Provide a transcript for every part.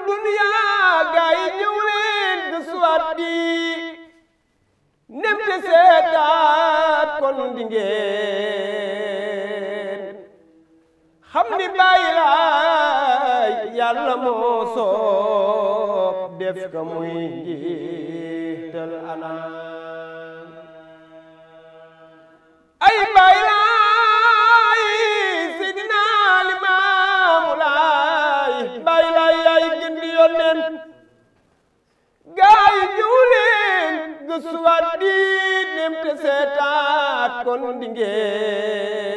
dunya gaay ñëw leen gëstuwaat gi nem te seetaat kon di ngeen xam ni bàyyi laay yàlla moo soob def ka muy njiital anam ay bàyyi laay Seydina Limaamu Laay bàyyi laay yaay gën di yónneen gaay ñëw leen gëstuwaat di nem te seetaat kon di ngeen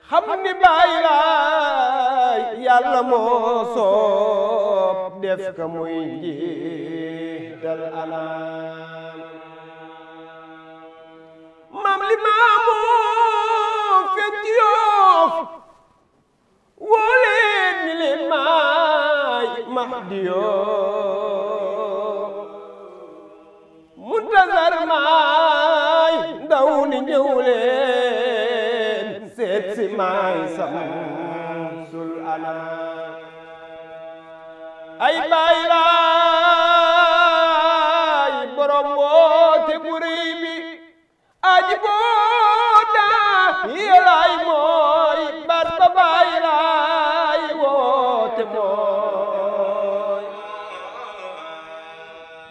xam ni bàyyi laay yàlla moo soob def ka muy njiital anam maam Limaamu fecc Yoof woo leen ni leen maay Mahdiyo Muntazar maay ndaw ni ñëw leen seet si maay Samsul Anam ay bàyyi laay borom woote bu rëy bi aji booda yelaay mooy baat ba bàyyi laay woote mooy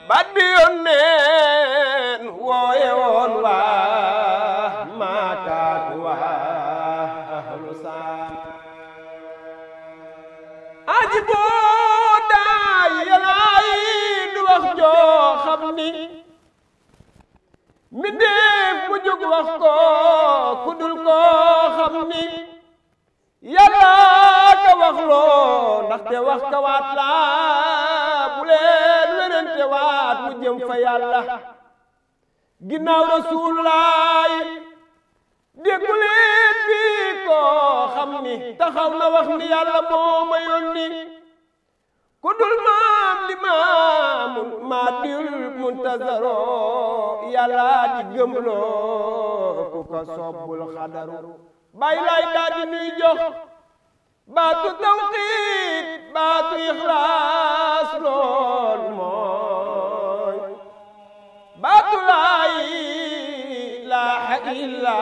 baat bi yónneen wooye woon waa maakaat waa ahlu saam aji booda yelaay du wax joo xam ni mi def mu jóg wax ko ku dul ko xam ni yàlla ka wax loo ndaxte wax ka waat laa bu leen werante waat mu jëm fa yàlla ginnaaw Rasulullaay déggu leen fii koo xam ni taxaw na wax ni yàlla moo ma yónni ku dul maam Limaamu Mahdiyul Muntazaro yàlla di gëmloo ku ko sobbul xadaru bàyyi laay daal di nuy jox baatu tawxiid baatu ixlaas lool mooy baatu laa ilaaha illa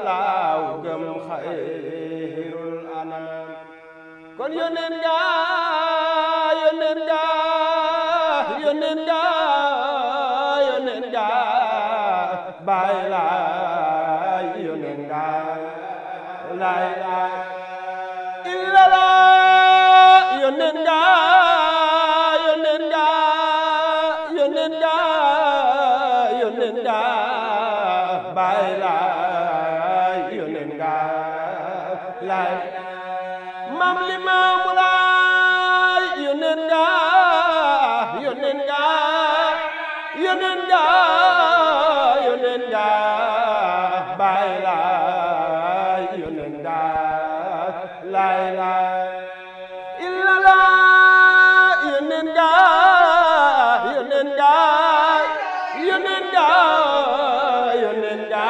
laaw gëm xayrul anam kon yónneen nga yónneen nga yónneen nga yónneen nga bàyyi laay yónneen nga laa ilaaha illa laa yónneen nga yónneen nga yónneen nga yónneen nga bàyyi laay yónneen nga laa maam Limaamu Laay yónneen nga yónneen nga yónneen nga yónneen nga bàyyi laay yónneen nga laa ilaaha illa laa yónneen nga yónneen nga yónneen nga yónneen nga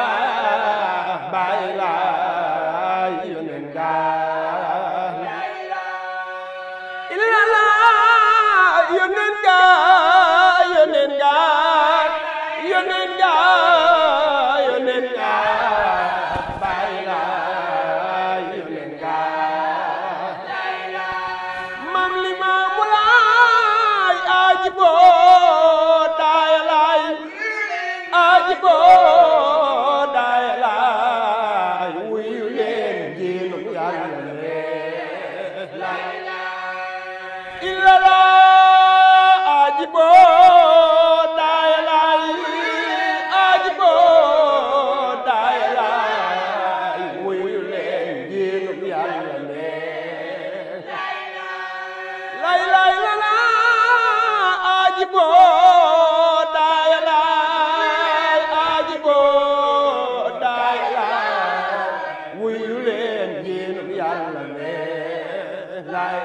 bàyyi laay yónneen nga yónneen nga yónneen nga yónneen nga yónneen nga bàyyi laay yónneen nga maam Limaamu Laay aji boo daaya laay aji boo daaya laay wuyu leen génnu yàlla illa la aji boo daaya laay aji boo daaya laay wuyu leen génnu yàlla lay lay la la aji boo daaya laay aji boo daaya laay wuyu leen génnu yàlla lay